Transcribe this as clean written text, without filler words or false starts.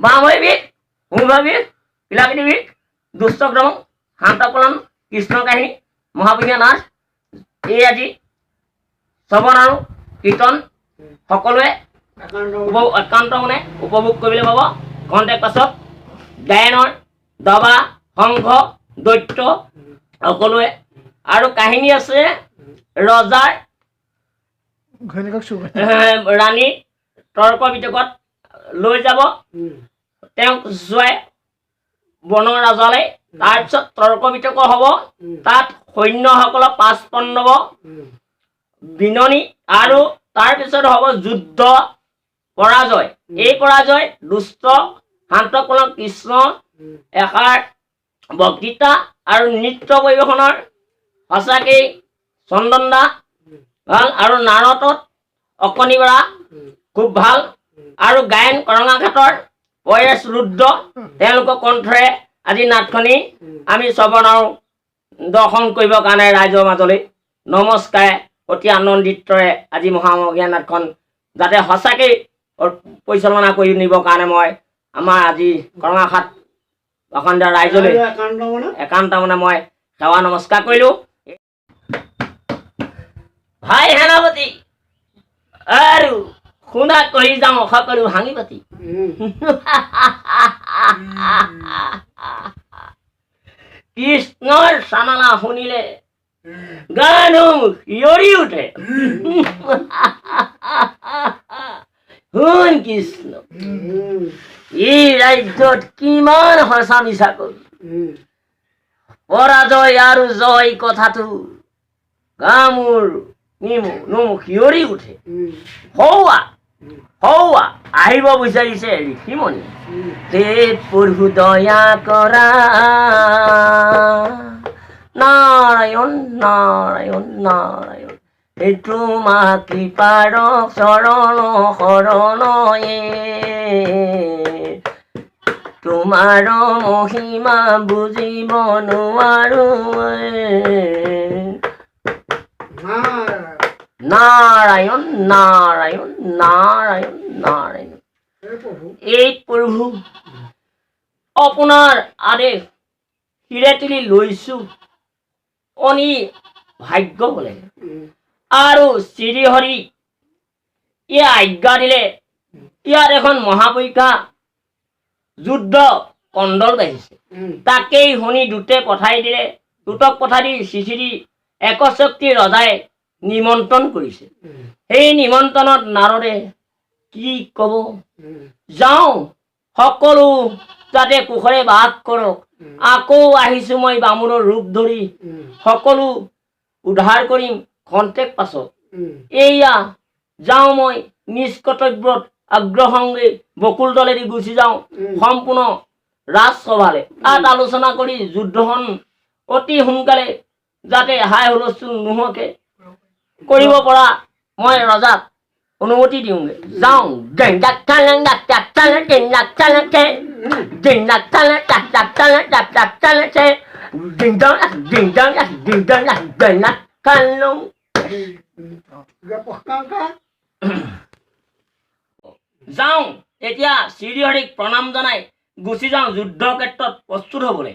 বামৈবিদ হোমভাবিদ কিলাকিটিবিদ দুষ্টক্ৰম শান্তকলন কৃষ্ণ কাহিনী মহাপুৰীয়া নাচ এই আজি শ্ৰৱণ আৰু কীৰ্তন সকলোৱে একান্ত মনে উপভোগ কৰিবলৈ পাব। খন্তেক পাছত গায়নৰ দবা শংখ দৈত্য সকলোৱে আৰু কাহিনী আছে ৰজাৰ ৰাণী তৰ্ক বিতৰ্কত লৈ যাব, তেওঁক জোৱাই বনৰ ৰাজালৈ। তাৰপিছত তৰ্ক বিতৰ্ক হ'ব, তাত সৈন্যসকলক পাঁচ পাণ্ডৱ বিননি আৰু তাৰপিছত হ'ব যুদ্ধ পৰাজয়। এই পৰাজয় দুষ্ট শান্তকলন কৃষ্ণ এষাৰ বক্তৃতা আৰু নৃত্য পৰিৱেশনৰ সঁচাকেই চন্দন দা ভাল আৰু নাৰদত অকণি বৰা খুব ভাল আৰু গায়ন কৰঙাঘাটৰ পৰেশ ৰুদ্ৰ তেওঁলোকৰ কণ্ঠৰে আজি নাটখনি আমি শ্ৰৱণ আৰু দৰ্শন কৰিবৰ কাৰণে ৰাইজৰ মাজলৈ নমস্কাৰে অতি আনন্দিতৰে আজি মহামগীয়া নাটখন যাতে সঁচাকেই পৰিচালনা কৰি নিবৰ কাৰণে মই আমাৰ আজি কৰঙাঘাট অখণ্ড ৰাইজলৈ একান্ত মানে মই সেৱা নমস্কাৰ কৰিলোঁ। ভাই সেনাপতি আৰু শুনা কৰি যাওঁ সকলো ভাঙি পাতি। কৃষ্ণৰ চানলা শুনিলে গানো শিয়ৰি উঠে। শুন কৃষ্ণ, এই ৰাজ্যত কিমান সঁচা মিছা কৰি পৰাজয় আৰু জয় কথাটো গামোৰ নোম শিয়ৰি উঠে। সৌৱা সৌৱা আহিব বিচাৰিছে ঋষিমণি। হে প্ৰভু দয়া কৰা, নাৰায়ণ নাৰায়ণ নাৰায়ণ, হে তোমা কৃপাৰ চৰণ শৰণয়ে, তোমাৰ মহিমা বুজিব নোৱাৰো। নাৰায়ণ নাৰায়ণ নাৰায়ণ নাৰায়ণ। এই প্ৰভু আপোনাৰ আদেশ শিৰে তুলি লৈছো, অনি ভাগ্য বোলে আৰু শ্ৰীহৰি ই আজ্ঞা দিলে ইয়াত এখন মহাপৰীক্ষা যুদ্ধ কন্দল বাঢ়িছে। তাকেই শুনি দূতে পঠাই দিলে, দূতক পঠাই দি চিঠি একশক্তি ৰজাই নিমন্ত্ৰণ কৰিছে। সেই নিমন্ত্ৰণত নাৰদে কি কব, যাওঁ সকলো যাতে কুশলে বাস কৰক, আকৌ আহিছো মই বামুণৰ ৰূপ ধৰি সকলো উদ্ধাৰ কৰিম খন্তেক পাছত। এইয়া যাওঁ মই নিজ কৰ্তব্যত আগ্ৰসংগে বকুল দলেদি গুচি যাওঁ সম্পূৰ্ণ ৰাজসভালে। তাত আলোচনা কৰি যুদ্ধখন অতি সোনকালে যাতে হাই হুলস্থুল নোহোৱাকে কৰিব পৰা মই ৰজাক অনুমতি দিওঁগে। যাওঁ। যাওঁ এতিয়া শ্ৰীহৰিক প্ৰণাম জনাই গুচি যাওঁ যুদ্ধ ক্ষেত্ৰত প্ৰস্তুত হ'বলৈ।